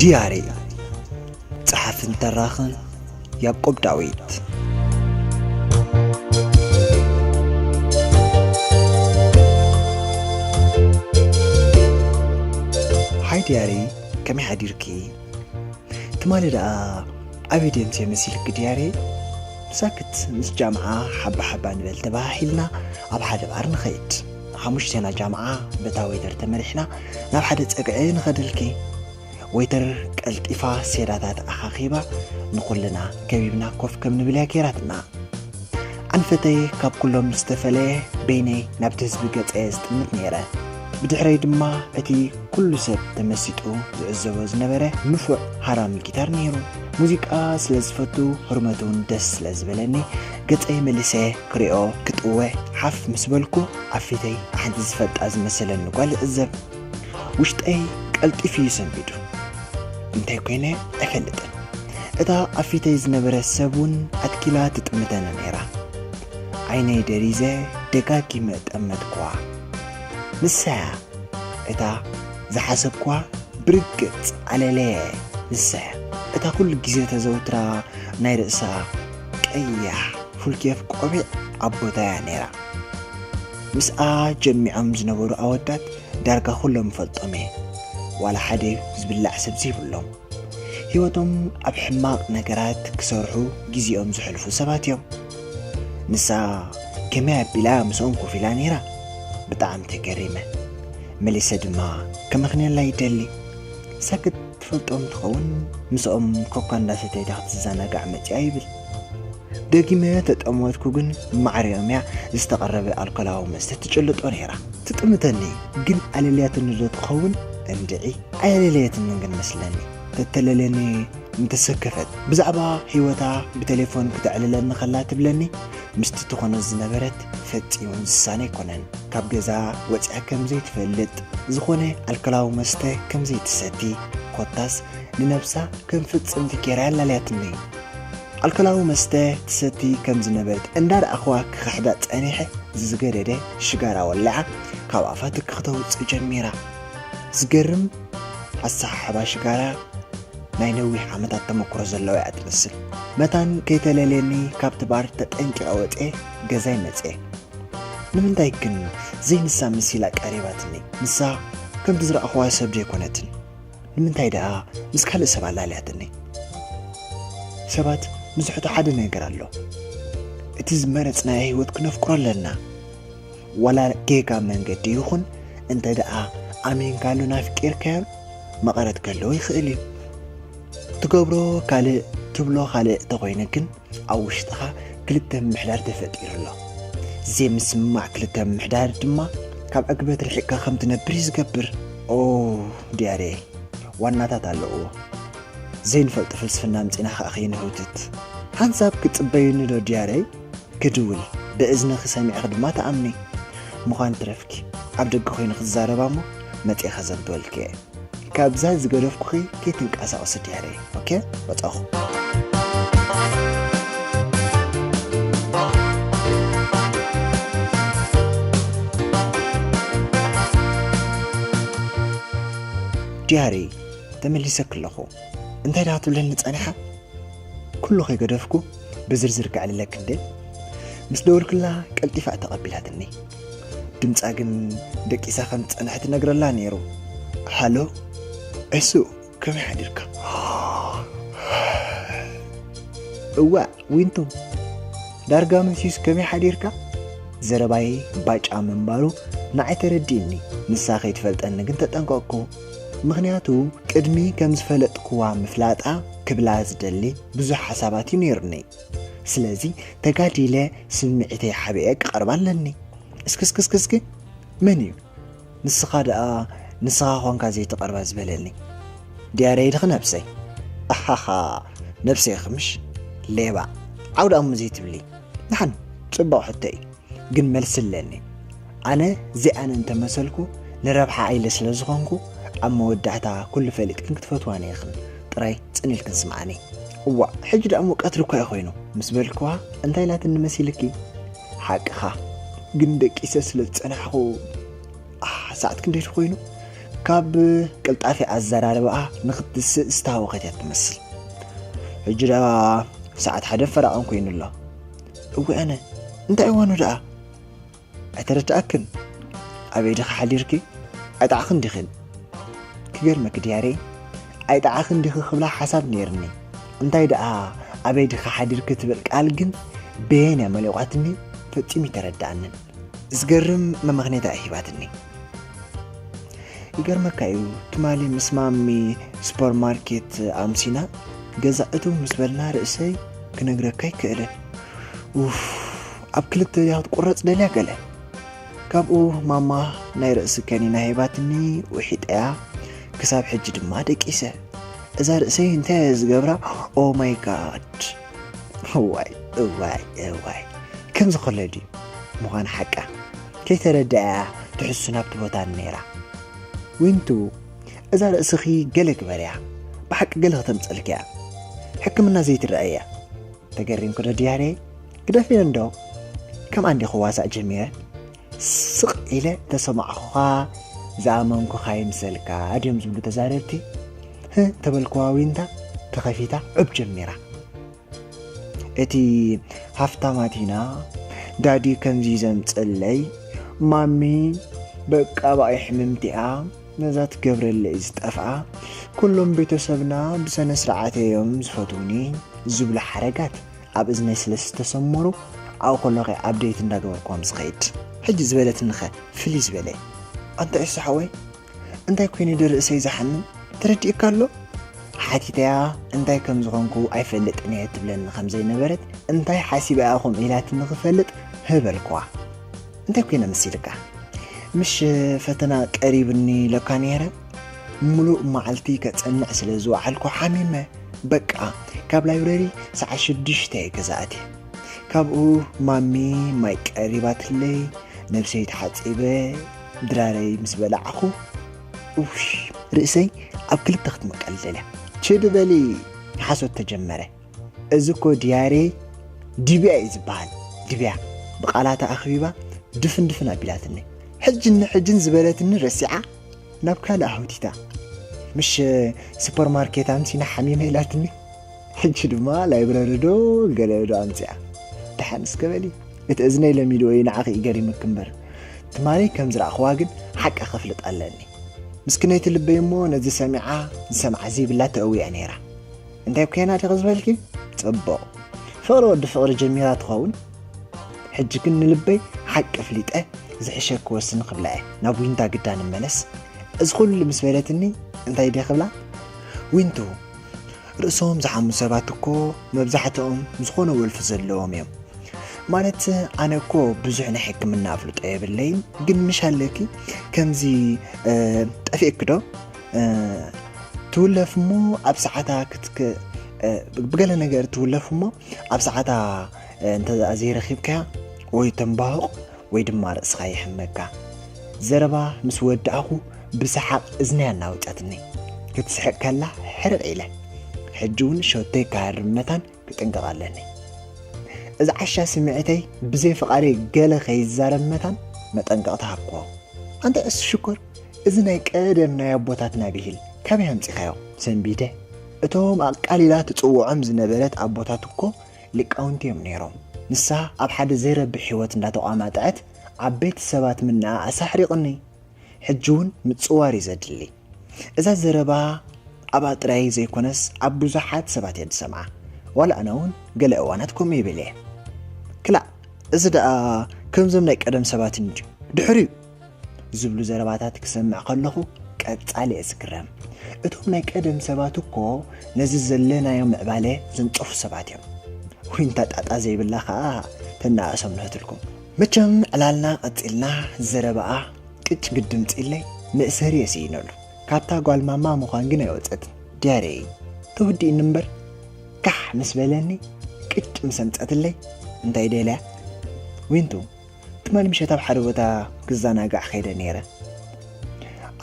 ዲያሪ፣ ጸሓፍን ተራኽን ያዕቆብ ዳዊት። ሓይ ዲያሪ፣ ከመይ ሓዲርኪ? ትማሊ ደኣ ኣበይ ደምሴ መሲልኪ ዲያሪ? ሳክት ምስ ጃምዓ ሓባ ሓባ ንበል ተባሃሂልና ኣብ ሓደ ባር ንኸይድ። ሓሙሽቴና ጃምዓ በታ ወይተር ተመሪሕና ናብ ሓደ ጸግዒ ንኸደልኪ። ወይተር ቀልጢፋ ሴዳታት ኣኻኺባ ንኹልና ከቢብና ኮፍ ከም ንብል እያ ጌራትና። ኣንፈተይ ካብ ኩሎም ዝተፈለየ በይነይ ናብቲ ህዝቢ ገጸ እየ ዝጥምት ነይረ። ብድሕረይ ድማ እቲ ኩሉ ሰብ ተመሲጡ ዝዕዘቦ ዝነበረ ንፉዕ ሃራሚ ጊታር ነይሩ። ሙዚቃ ስለ ዝፈቱ ህርመቱ እውን ደስ ስለ ዝበለኒ ገጸይ መሊሰ ክሪኦ ክጥወ ሓፍ ምስ በልኩ ኣብ ፊተይ ሓንቲ ዝፈልጣ ዝመሰለኒ ጓል እዕዘብ። ውሽጠይ ቀልጢፉ እዩ ሰንቢዱ። እንታይ ኮይነ ኣይፈልጥን። እታ ኣብ ፊተይ ዝነበረት ሰብ እውን ኣትኪላ ትጥምተኒ ነይራ። ዓይነይ ደሪዘ ደጋጊመ ጠመትኩዋ። ንሳ እያ እታ ዝሓሰብኩዋ ብርግጽ ኣለለየ። ንሳ እያ እታ ኩሉ ግዜ ተዘውትራ ናይ ርእሳ ቀያሕ ፉልኬፍ ቆቢዕ ኣብ ቦታ እያ ነይራ። ምስኣ ጀሚዖም ዝነበሩ ኣወዳት ዳርጋ ኩሎም እፈልጦም እየ። ዋላ ሓደ ዝብላዕ ሰብ ዘይብሎም። ህይወቶም ኣብ ሕማቕ ነገራት ክሰርሑ ግዜኦም ዘሕልፉ ሰባት እዮም። ንሳ ከመይ ኣቢላ ምስኦም ኮፍ ኢላ ነይራ? ብጣዕሚ ተገሪመ። መሊሰ ድማ ከመኽንየላ ይደሊ። ሳክት ትፈልጦም ትኸውን፣ ምስኦም ኮካ እንዳሰተይታ ክትዘናጋዕ መጺኣ ይብል። ደጊመ ተጠመትኩ ግን ማዕሪኦም እያ ዝተቐረበ ኣልኮላዊ መስተ ትጭልጦ ነይራ። ትጥምተኒ ግን ኣለልያትኒ ዶ ትኸውን? እንድዒ ኣየለለየትንን ግን መስለኒ። ተተለለኒ እንተሰከፈት ብዛዕባ ህይወታ ብቴሌፎን ክተዕልለኒ ከላ ትብለኒ፣ ምስቲ ትኾኖ ዝነበረት ፈጺሙ ዝሳነ ኣይኮነን። ካብ ገዛ ወጺኣ ከም ዘይትፈልጥ፣ ዝኾነ ኣልኮላዊ መስተ ከም ዘይትሰቲ፣ ኮታስ ንነብሳ ከም ፍጽምቲ ገይራ ኣላልያትኒ። ኣልኮላዊ መስተ ትሰቲ ከም ዝነበረት እንዳረኣኽዋ ክኽሕዳ ጸኒሐ፣ ዝገደደ ሽጋራ ወሊዓ ካብ ኣፋ ትኪ ክተውጽእ ጀሚራ። ዝገርም ኣሰሓሕባ ሽጋራ ናይ ነዊሕ ዓመታት ተመክሮ ዘለዋ እያ ትመስል። መታን ከይተለልየኒ ካብቲ ባር ተጠንቂቐ ወጼ ገዛይ መጼ። ንምንታይ ግን ዘይንሳ መሲላ ቀሪባትኒ? ንሳ ከምቲ ዝረኣኽዋ ሰብ ዘይኮነትን። ንምንታይ ደኣ ምስ ካልእ ሰብ ኣላልያትኒ? ሰባት ንዝሕቶ ሓደ ነገር ኣሎ። እቲ ዝመረጽናዮ ህይወት ክነፍቅሮ ኣለና። ዋላ ጌጋ መንገዲ ይኹን፣ እንተ ደኣ ኣሚንካሉን ኣፍቂርካዮን፣ መቐረት ክህልዎ ይኽእል እዩ። ትገብሮ ካልእ፣ ትብሎ ካልእ እንተኾይኑ ግን፣ ኣብ ውሽጥኻ ክልተ ምምሕዳር ተፈጢሩ ኣሎ። ዘይምስምማዕ ክልተ ምምሕዳር ድማ ካብ ዕግበት ርሒቕካ ከም ትነብር እዩ ዝገብር። ኦ፣ ዲያሬ ዋናታት ኣለዎ። ዘይንፈልጦ ፍልስፍና ኣምጺና ከኣ ከይንህውትት። ሓንሳብ ክትጽበዩኒ ዶ ዲያሬ? ክድውል፣ ብእዝንኺ ሰሚዕኺ ድማ ትኣምኒ። ምዃን ትረፍኪ፣ ኣብ ደገ ኮይነ ክዛረባ እሞ መጺኤ ከዘንትወልኪ እየ። ካብዛ ዝገደፍኩኺ ከይትንቀሳቐሲ ዲያሬ። ኦኬ? ወጻኹ። ዲያሬ፣ ተመሊሰኪ ኣለኹ። እንታይ ደኣ ትብለኒ ጸኒሓ? ኩሉ ከይገደፍኩ ብዝርዝር ከዕልለኪ እንዴ? ምስ ደወልኩላ ቀልጢፋ እያ ተቐቢላትኒ። ድምጻ ግን ደቂሳ ከም ዝጸንሐት ይነግረላ ነይሩ። ሃሎ፣ ዕሱ፣ ከመይ ሓዲርካ? እዋእ፣ ዊንቱ፣ ዳርጋ መሲዩስ ከመይ ሓዲርካ? ዘረባይ ባጫ ምንባሩ ንዓይ ተረዲእኒ። ንሳ ከይትፈልጠኒ ግን ተጠንቀቕኩ። ምኽንያቱ፣ ቅድሚ ከም ዝፈለጥኩዋ ምፍላጣ ክብላ ዝደሊ ብዙሕ ሓሳባት እዩ ነይሩኒ። ስለዚ፣ ተጋዲለ ስምዒተይ ሓቢኤ ክቐርባ ኣለኒ። እስክስክስክስኪ፣ መን እዩ? ንስኻ ደኣ፣ ንስኻ ኾንካ ዘይትቐርባ ዝበለኒ። ድያረይ ድኺ ነብሰይ? ኣሓኻ፣ ነብሰይ ኽምሽ? ሌባ። ዓው ደኣ እሞ ዘይትብሊ። ደሓን፣ ጽቡቕ ሕቶ እዩ። ግን መልሲ ኣለኒ። ኣነ ዘይኣነ እንተመሰልኩ፣ ንረብሓኣ ኢለ ስለ ዝኾንኩ፣ ኣብ መወዳእታ ኩሉ ፈሊጥክን ክትፈትዋኒ ኢኽን። ጥራይ ጽን ኢልክን ስምዓኒ። እዋእ፣ ሕጂ ደኣ እሞ ቀትሪ እኳ እዩ ኮይኑ፣ ምስ በልክዋ፣ እንታይ ኢላትኒ መሲልኪ? ሓቅኻ። ግን ደቂሰ ስለ ዝጸናሕኩ፣ ኣህ፣ ሰዓት ክንደይ ድዩ ኮይኑ? ካብ ቅልጣፊ ኣዘራርባኣ ንኽትስእ ዝተሃወኸት እያ ትመስል። ሕጂ ደኣ ሰዓት ሓደ ፈራቐን ኮይኑ ኣሎ። እወ ኣነ፣ እንታይ እዋኑ ደኣ? ኣይተረድኣክን? ኣበይ ዲኺ ሓዲርኪ? ኣይጠዓኽን ዲኽን? ክገርመኪ ድያሬ፣ ኣይጠዓኽን ዲኺ ክብላ ሓሳብ ነይርኒ። እንታይ ደኣ ኣበይ ዲኺ ሓዲርኪ ትብል ቃል ግን በየን እያ መሊቋትኒ ፈጺሙ ኣይተረድኣንን። ዝገርም መመኽነይታ እያ ሂባትኒ። ይገርመካ እዩ፣ ትማሊ ምስ ማሚ ሱፐርማርኬት ኣምሲና ገዛ እትው ምስ በልና ርእሰይ ክነግረካ ኣይክእልን። ኡፍ፣ ኣብ ክልተ እያ ክትቁረጽ ደልያ ገለ። ካብኡ ማማ ናይ ርእሲ ከኒና ሂባትኒ ውሒጠያ፣ ክሳብ ሕጂ ድማ ደቂሰ። እዛ ርእሰይ እንታይ እየ ዝገብራ? Oh my God! እዋይ እዋይ እዋይ፣ ከምዚ ከሎ ድዩ ምዃን ሓቃ? ከይተረድኣያ ትሕሱ ናብቲ ቦታ ነይራ። ዊንቱ፣ እዛ ርእስኺ ገለ ግበርያ፣ ብሓቂ ገለ ከተምጸልኪ እያ። ሕክምና ዘይትረኣይ እያ። ተገሪምኩ ዶ ድያሬ? ግደፍዮ እንዶ። ከምኣ እንዲ ክዋሳእ ጀሚረ። ስቕ ኢለ ተሰማዕኹኻ፣ ዝኣመንኩኻ ይምሰልካ ድዮም ዝብሉ ተዛረብቲ። ህ ተበልኩዋ ዊንታ ተኸፊታ ዑብ ጀሚራ። እቲ ሃፍታማት ኢና፣ ዳዲ ከምዚ ዘምጸለይ፣ ማሚ በቃ ብኣይ ሕምምቲ እያ፣ ነዛ ትገብረለይ ዝጠፍኣ፣ ኩሎም ቤተሰብና ብሰነ ስርዓት እዮም ዝፈትዉኒ ዝብሉ ሓረጋት ኣብ እዝነይ ስለ ዝተሰመሩ፣ ኣብኡ ከለኹ ኣብደይት እንዳገበርክዎም ዝኸይድ። ሕጂ ዝበለትንኸ ፍልይ ዝበለ። ኣንታ እሱ ሓወይ፣ እንታይ ኮይኑ ዶ ርእሰይ ዝሓምም? ተረዲእካ ኣሎ? ሓቲተያ፣ እንታይ ከም ዝኾንኩ ኣይፈልጥን እየ ትብለኒ ከም ዘይነበረት፣ እንታይ ሓሲባ እያ ከምኡ ኢላትኒ ክፈልጥ ህበልክዋ። እንታይ ኮይነ መሲልካ? ምሽ ፈተና ቀሪብኒ ኢለካ ነይረ? ምሉእ መዓልቲ ከጸንዕ ስለ ዝወዓልኩ ሓሚመ። በቃ፣ ካብ ላይብረሪ ሰዓት ሽዱሽተ እየ ገዛ ኣትየ። ካብኡ ማሚ ማይ ቀሪባትለይ፣ ነብሰይ ተሓጺበ፣ ድራረይ ምስ በላዕኹ፣ ኡሽ፣ ርእሰይ ኣብ ክልተ ክትመቀል ደልያ። ችድ በሊ፣ ሓሶት ተጀመረ። እዚ እኮ ድያሬ ድብያ እዩ ዝበሃል። ድብያ ብቓላታ ኣኽቢባ ድፍን ድፍን ኣቢላትኒ። ሕጅን ንሕጅን ዝበለትኒ ረሲዓ ናብ ካልእ ኣህውቲታ። ምሽ ሱፐርማርኬት ኣምሲና ሓሚመ ኢላትኒ። ሕጂ ድማ ላይብረሪ ዶ ገለ ዶ ኣምጺኣ። ደሓን እስከ በሊ፣ እቲ እዝነይ ለሚድዎ እዩ ንዓኺ እዩ ገሪሙኪ እምበር። ትማሊ ከም ዝረኣኽዋ ግን ሓቂ ከፍልጥ ኣለኒ። ምስክነይቲ ልበይ እሞ ነዚ ሰሚዓ ዝሰምዓ ዘይብላ ተእዊያ ነይራ። እንታይ ኮይና ዲኺ ዝበልኪ? ጽቡቕ። ፍቕሪ ወዲ ፍቕሪ ጀሚራ ትኸውን። ሕጂ ግን ንልበይ ሓቂ ኣፍሊጠ ዝሕሸ ክወስን ክብላ እየ። ናብ ዊንታ ግዳ ንመለስ። እዚ ኩሉ ምስ በለትኒ እንታይ ድየ ክብላ? ዊንቱ፣ ርእሶም ዝሓሙ ሰባት እኮ መብዛሕትኦም ዝኾነ ወልፊ ዘለዎም እዮም። ማለት ኣነ እኮ ብዙሕ ናይ ሕክምና ኣፍልጦ የብለይን፣ ግን ምሽ ኣለኪ ከምዚ፣ እ፣ ጠፊእኪ ዶ? እ፣ ትውለፍ እሞ ኣብ ሰዓታ ክትክ-፣ እ፣ ብገለ ነገር ትውለፍ እሞ ኣብ ሰዓታ፣ እ፣ እንተ ዘይረኺብካያ ወይ ተንባህቕ ወይ ድማ ርእስኻ ይሕመካ። ዘረባ ምስ ወዳእኹ ብሰሓቕ እዝነይ ኣናወጸትኒ። ክትስሕቕ ከላ ሕርቕ ኢለ። ሕጂ እውን ሸቶይ ክሃርም መታን ክጥንቀቕ ኣለኒ። እዚ ዓሻ ስምዒተይ ብዘይ ፍቓደይ ገለ ከይዛረብ መታን መጠንቀቕታ ሃብክዎ። ኣንታ እሱ ሽኮር፣ እዚ ናይ ቀደም ናይ ኣቦታትና ብሂል ካበይ ኣምጺኻዮ? ሰንቢደ። እቶም ኣቃሊላ ትጽውዖም ዝነበረት ኣቦታት እኮ ሊቃውንቲ እዮም ነይሮም። ንሳ ኣብ ሓደ ዘይረብሕ ህይወት እንዳተቋማጠዐት ዓበይቲ ሰባት ምንኣኣሳ ኣሕሪቕኒ። ሕጂ እውን ምጽዋር እዩ ዘድሊ። እዛ ዘረባ ኣብኣ ጥራይ ዘይኮነስ ኣብ ብዙሓት ሰባት እየ ዝሰምዓ። ዋላ ኣነ እውን ገለ እዋናት ከምኡ ይብል እየ። ክላእ፣ እዚ ደኣ ከምዞም ናይ ቀደም ሰባት እንድዩ። ድሕሪኡ ዝብሉ ዘረባታት ክሰምዕ ከለኹ ቀጻሊ እየ ዝግረም። እቶም ናይ ቀደም ሰባት እኮ ነዚ ዘለናዮ ምዕባለ ዘንጸፉ ሰባት እዮም። ዊንታ ጣጣ ዘይብላ ኸኣ ተናኣእሶም ንህትልኩም። መቸም ዕላልና ቀጺልና ዘረባኣ ቅጭ ግድም ጺለይ መእሰሪ እየ ስኢነሉ። ካብታ ጓል ማማ ምዃን ግን ኣይወጸትን። ድያረይ ተወዲእኒ እምበር ካሕ ምስ በለኒ ቅጭ ምስ ኣምጸትለይ እንታይ ደልያ? ዊንቱ ትማሊ ምሸት ኣብ ሓደ ቦታ ክዘናጋዕ ከይደ ነይረ።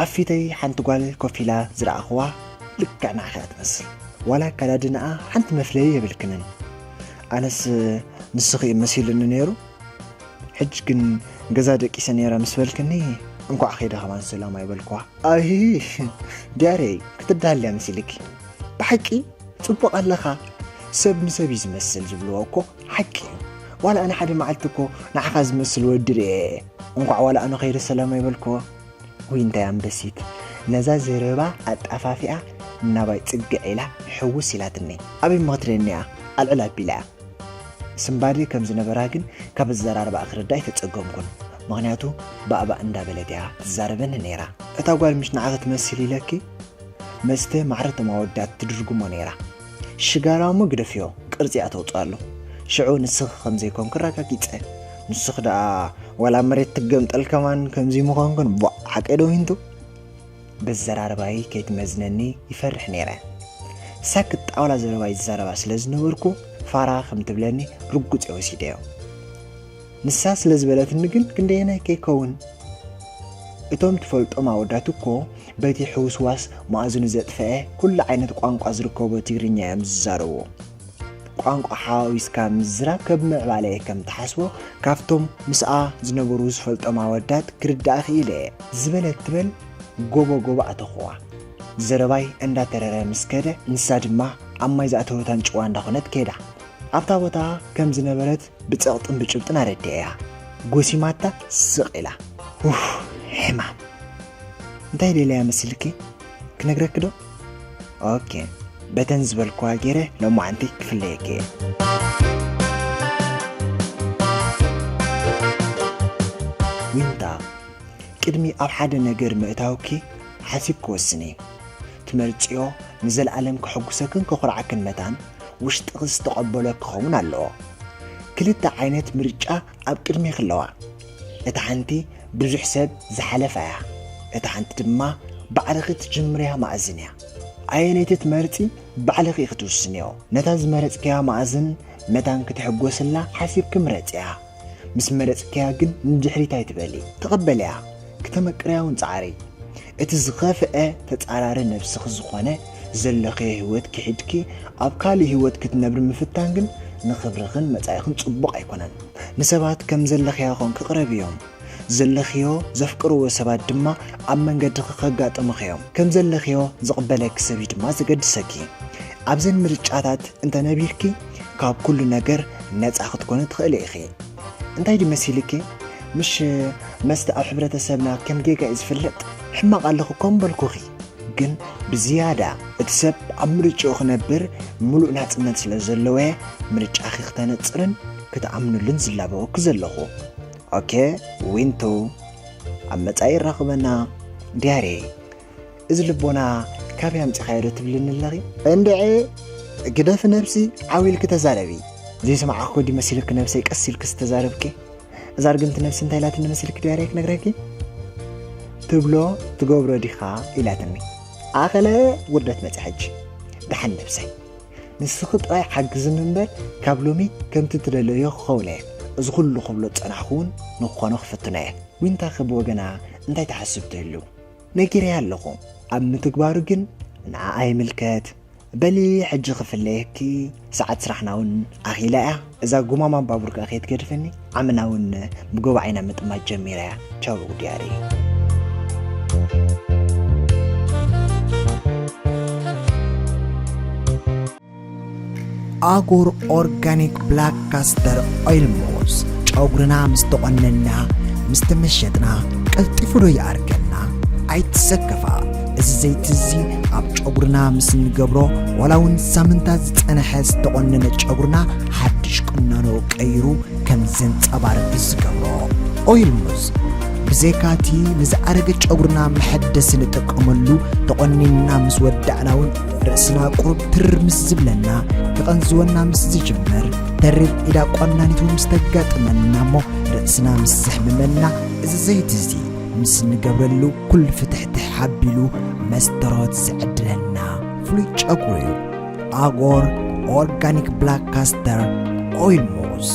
ኣብ ፊተይ ሓንቲ ጓል ኮፍ ኢላ ዝረኣኽዋ ልክዕ ንዓኺ እያ ትመስል። ዋላ ኣከዳድናኣ ሓንቲ መፍለዪ የብልክንን። ኣነስ ንስኺ እዩ መሲሉኒ ነይሩ። ሕጂ ግን ገዛ ደቂሰ ነይረ ምስ በልክኒ እንኳዕ ኸይደ ከማን ሰላም ኣይበልኳ። ኣሂ፣ ዲያረይ፣ ክትዳልያ መሲልኪ። ብሓቂ ጽቡቕ ኣለኻ። ሰብ ንሰብ እዩ ዝመስል ዝብልዎ እኮ ሓቂ እዩ። ዋላ ኣነ ሓደ መዓልቲ እኮ ንዓኻ ዝመስል ወዲ ርእየ እየ። እንኳዕ ዋላ ኣነ ኸይደ ሰላም ኣይበልክዎ። ዊንታ ኣንበሲት፣ ነዛ ዘረባ ኣጣፋፊኣ እናባይ ጽግዕ ኢላ ሕውስ ኢላትኒ። ኣበይ እሞ ክትርእየኒ እያ? ኣልዕል ኣቢላ እያ። ስምባደ ከም ዝነበራ ግን ካብ ኣዘራርባኣ ክርዳእ ኣይተጸገምኩን። ምኽንያቱ ባእባእ እንዳበለት እያ ትዛረበኒ ነይራ። እታ ጓል ምሽ ንዓኺ ትመስል ኢለኪ? መስተ ማዕረ እቶም ኣወዳት ትድርግሞ ነይራ። ሽጋራ እሞ ግደፍዮ፣ ቅርጺ እያ ተውጽኣሉ። ሽዑ ንስኺ ከም ዘይኮንኪ ኣረጋጊጸ። ንስኺ ደኣ ዋላ መሬት ትገምጠል ከማን ከምዚ ምዃንክን፣ ቧዕ፣ ሓቀይ ዶ ዊንቱ? በዘራርባይ ከይትመዝነኒ ይፈርሕ ነይረ። ሳክት ጣውላ ዘረባ ይዛረባ ስለ ዝነበርኩ ፋራ ከም ትብለኒ ርጉጽ እየ ወሲደዮ። ንሳ ስለ ዝበለትኒ ግን ክንደየናይ ከይከውን? እቶም ትፈልጦም ኣወዳት እኮ በቲ ሕውስዋስ መኣዝኑ ዘጥፈአ ኩሉ ዓይነት ቋንቋ ዝርከቦ ትግርኛ እዮም ዝዛረቡ። ቋንቋ ሓዋዊስካ ምዝራብ ከም ምዕባለ እየ ከም ትሓስቦ ካብቶም ምስኣ ዝነበሩ ዝፈልጦም ኣወዳት ክርዳእ ክኢለ እየ። ዝበለት ትበል ጎቦ ጎቦ ኣተኹዋ። ዘረባይ እንዳተረረ ምስ ከደ ንሳ ድማ ኣብ ማይ ዝኣተወት ኣንጭዋ እንዳኾነት ከይዳ። ኣብታ ቦታ ከም ዝነበረት ብጸቕጥን ብጭብጥን ኣረዲኣያ። ጎሲማታ ስቕ ኢላ። ኡፍ፣ ሕማም። እንታይ ደልያ መሲልኪ? ክነግረኪ ዶ? ኦኬ፣ በተን ዝበልክዋ ገይረ ሎማዓንቲ ክፍለየኪ እየ። ዊንታ፣ ቅድሚ ኣብ ሓደ ነገር ምእታውኪ ሓሲብኪ ወስኒ። ትመርጽዮ ንዘለኣለም ከሐጉሰክን ከኹርዓክን መታን ውሽጥኺ ዝተቐበሎ ክኸውን ኣለዎ። ክልተ ዓይነት ምርጫ ኣብ ቅድሚኺ ኣለዋ። እታ ሓንቲ ብዙሕ ሰብ ዝሓለፋ እያ። እታ ሓንቲ ድማ ባዕልኺ ትጅምርያ መኣዝን እያ። ኣየነይቲ ትመርጺ ባዕልኺ ኢኺ ትውስንዮ። ነታ ዝመረጽክያ መኣዝን መታን ክትሕጎስላ ሓሲብኪ ምረጽያ። ምስ መረጽክያ ግን ንድሕሪት ኣይትበሊ። ተቐበልያ። ክተመቅርያ እውን ጻዕሪ። እቲ ዝኸፍአ ተጻራሪ ነብስኺ ዝኾነ ዘለኽዮ ህይወት ክሒድኪ ኣብ ካልእ ህይወት ክትነብሪ ምፍታን ግን ንኽብርኽን መጻኢኽን ጽቡቕ ኣይኮነን። ንሰባት ከም ዘለኽያ ኾንኪ ቅረብዮም። ዘለኽዮ ዘፍቅርዎ ሰባት ድማ ኣብ መንገድኺ ከጋጥሙኺ እዮም። ከም ዘለኽዮ ዝቕበለኪ ሰብ እዩ ድማ ዘገድሰኪ። ኣብዘን ምርጫታት እንተነቢርኪ ካብ ኩሉ ነገር ነጻ ክትኮኒ ትኽእሊ ኢኺ። እንታይ ድዩ መሲልኪ? ምሽ መስተ ኣብ ሕብረተሰብና ከም ጌጋ እዩ ዝፍለጥ? ሕማቕ ኣለኹ እኮ ምበልኩኺ። ግን ብዝያዳ እቲ ሰብ ኣብ ምርጫኡ ክነብር ምሉእ ናጽነት ስለ ዘለወ ምርጫኺ ክተነጽርን ክትኣምኑሉን ዝላበወኪ ዘለኹ። ኦኬ ዊንቱ፣ ኣብ መጻኢ ይራኽበና። ዲያሬ፣ እዚ ልቦና ካበይ ኣምጺኻዮ ዶ ትብልኒ ኣለኺ? እንድዒ ግደፊ ነብሲ፣ ዓው ኢልኪ ተዛረቢ። ዘይሰማዕኩ ድዩ መሲልኪ ነብሰይ ቀስ ኢልኪ ዝተዛረብኪ? እዛ ርግምቲ ነብሲ እንታይ ኢላትኒ መሲልኪ ዲያሬ ክነግረኪ? ትብሎ ትገብሮ ዲኻ ኢላትኒ። ኣኸለ ውርደት መጺኣ ሕጂ። ደሓን ነብሰይ። ንስኺ ጥራይ ሓግዝኒ እምበር ካብ ሎሚ ከምቲ ትደለዮ ክኸውን እየ። እዚ ኩሉ ክብሎ ዝጸናሕኩ እውን ንክኾኖ ክፍትኖ እየ። ዊንታኸ ብወገና እንታይ ትሓስብ ትህሉ? ነጊረያ ኣለኹ። ኣብ ምትግባሩ ግን ንዓኣ ይምልከት። በሊ ሕጂ ክፍለየኪ፣ ሰዓት ስራሕና እውን ኣኺላ እያ። እዛ ጉማማ ባቡር ከኣ ከይትገድፈኒ፣ ዓምና እውን ብጎባዒና ምጥማት ጀሚራ እያ። ቻው ዲያሪ። ኣጎር ኦርጋኒክ ብላክ ካስተር ኦይል ሞስ ጨጉርና ምስ ተቖነና፣ ምስ ተመሸጥና ቀልጢፉ ዶ ይኣርገና? ኣይትሰከፋ። እዚ ዘይቲ እዚ ኣብ ጨጉርና ምስ እንገብሮ፣ ዋላ እውን ሳምንታት ዝጸንሐ ዝተቖነነ ጨጉርና ሓድሽ ቁናኖ ቀይሩ ከም ዘንጸባርቕ ዝገብሮ። ኦይል ሙዝ ብዘይካቲ ንዝኣረገ ጨጉርና መሐደሲ ንጥቀመሉ፣ ተቖኒንና ምስ ወዳእና እውን ርእስና ቁሩብ ትር ምስ ዝብለና፣ ክቐንዝወና ምስ ዝጅምር፣ ተሪር ኢዳ ቆናኒት እውን ምስ ተጋጥመና እሞ ርእስና ምስ ዘሕምመና፣ እዚ ዘይቲ እዚ ምስ ንገብረሉ ኩሉ ፍትሕትሕ ኣቢሉ መስተሮት ዝዕድለና ፍሉይ ጨጉሪ እዩ። ኣጎር ኦርጋኒክ ብላክ ካስተር ኦይል ሙዝ።